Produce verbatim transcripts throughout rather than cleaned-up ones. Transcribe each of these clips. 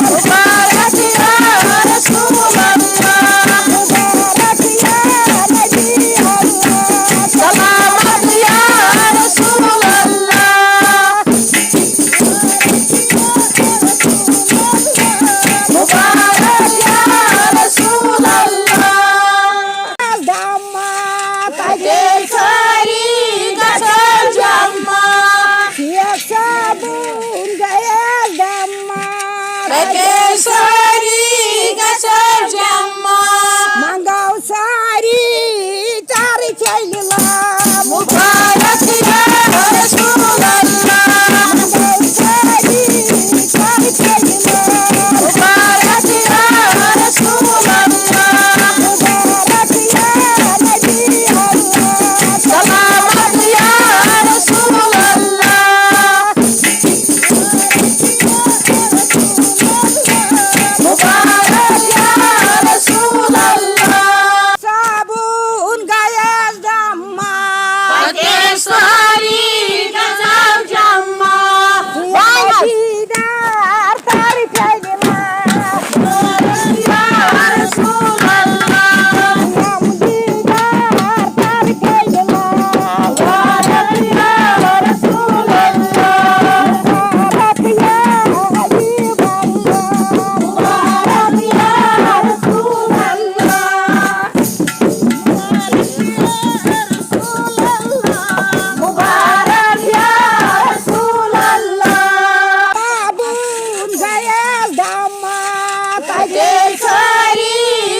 مبارک یا رسول اللہ، مبارک یا نبی اللہ، سلامت یا رسول اللہ۔ مبارک یا رسول اللہ۔ دما تَتہِ سٲری گژھو جمع۔ شیخ صٲبُن گٔیَس دما۔ تَتہِ سٲری گژھو جمع۔ منٛگو سٲری چار چلہِ لا۔ مبارک یا رسول اللہ۔ مبارک یا رسول اللہ۔ مبارک یا نبی اللہ۔ سلامت یا رسول اللہ۔ مبارک یا رسول اللہ۔ صابون گٔیَس دما۔ تَتہِ سٲری گژھو جمع۔ دیدار کر چلہِ لا۔ یا رسول اللہ۔ دیدار کر چلہِ لا۔ یا رسول اللہ۔ مبارک یا حبیب اللہ۔ مبارک یا رسول اللہ۔ مبارک یا رسول اللہ۔ صابون گٔیَس دما۔ تَتہِ سٲری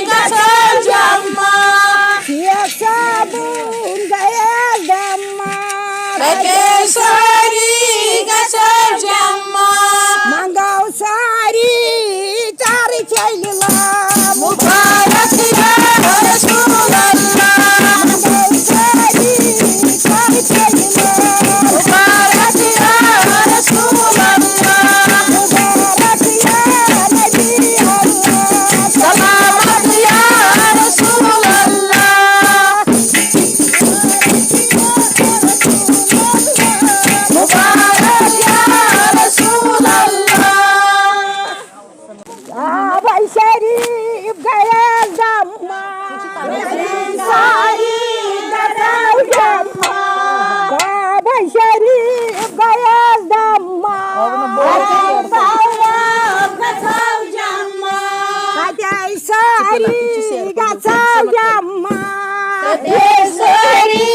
گژھو جمع۔ شیخ صابون گٔیَس دما۔ تَتہِ سٲری گژھو جمع۔ منٛگو سٲری چار چلہِ لا۔ مبارک یا رسول اللہ۔ مبارک یا رسول اللہ۔ مبارک یا نبی اللہ۔ سلامت یا رسول اللہ۔ مبارک یا رسول اللہ۔ کعبہ شریف گٔیَس دما۔ سٲری گژھو جمع۔ کعبہ شریف گٔیَس دما۔ طواف گژھو جمع۔ تَتہِ سٲری گژھو جمع۔ تَتہِ سٲری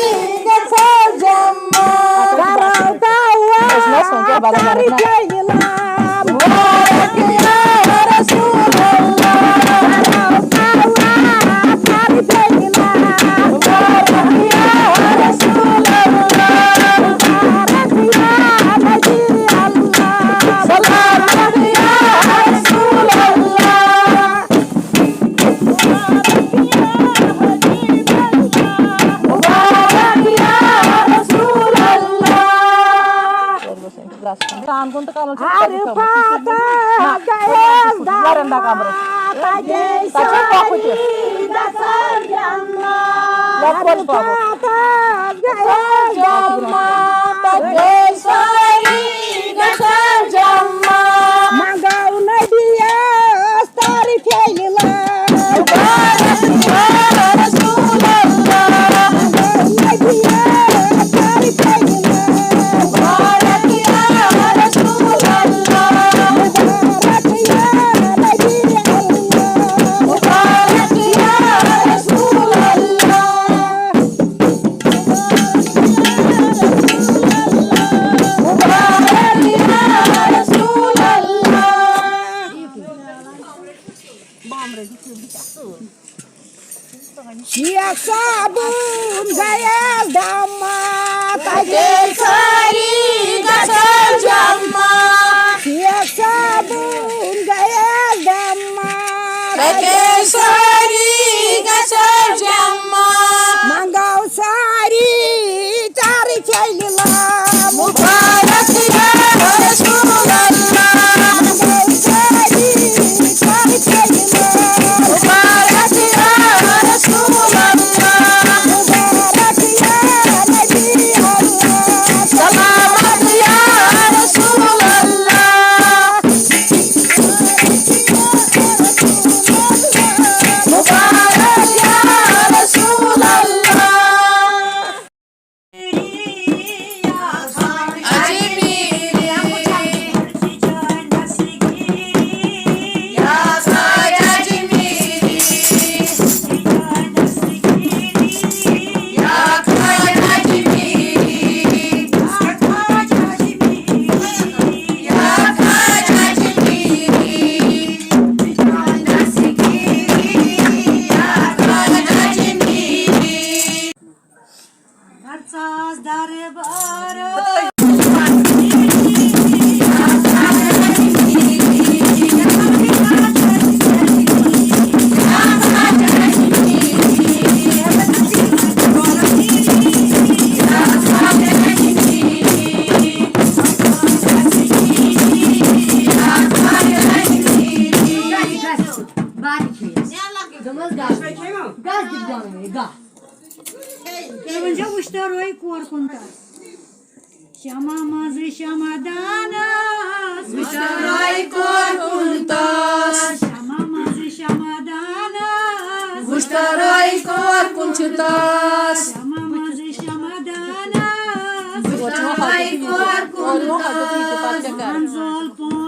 گژھو جمع۔ کرو طواف کر چلہِ لا۔ مبارک یا رسول اللہ۔ کرو طواف کر چلہِ لا۔ مبارک یا رسول اللہ۔ مبارک یا نبی اللہ۔ سلامت یا رسول اللہ۔ مبارک یا رسول اللہ۔ عرفات گٔیَس دما۔ تَتہِ سٲری گژھو جمع۔ عرفات گٔیَس دما۔ تَتہِ سٲری گژھو جمع۔ منٛگو نبیَس تر چلہِ لا۔ مبارک یا رسول اللہ۔ مبارک یا رسول اللہ۔ مبارک یا نبی اللہ۔ مبارک یا رسول اللہ۔ مبارک یا رسول اللہ۔ شیخ صابون گٔیَس دما۔ تَتہِ سٲری گژھو جمع۔ شیخ صابون گٔیَس دما۔ تَتہِ سٲری گژھو جمع۔ منٛگو سٲری چار چلہِ لا۔ مبارک یا رسول اللہ۔ مبارک یا رسول اللہ۔ مبارک یا نبی اللہ۔ سلام گس دِکھ بۄنہٕ وَے، گس۔ تُہۍ ؤنۍ زیو وٕشتروے کور کُن تَس۔ شمع منٛزٕ شمع دانس۔ وٕشتروے کور کُن تَس۔ شمع منٛزٕ شمع دانس۔ وٕشتروے کور کُن چھُ تَس۔ شمع منٛزٕ شمع دانس۔ وٕشتروے کور کُن تَس۔ منظول پوٚم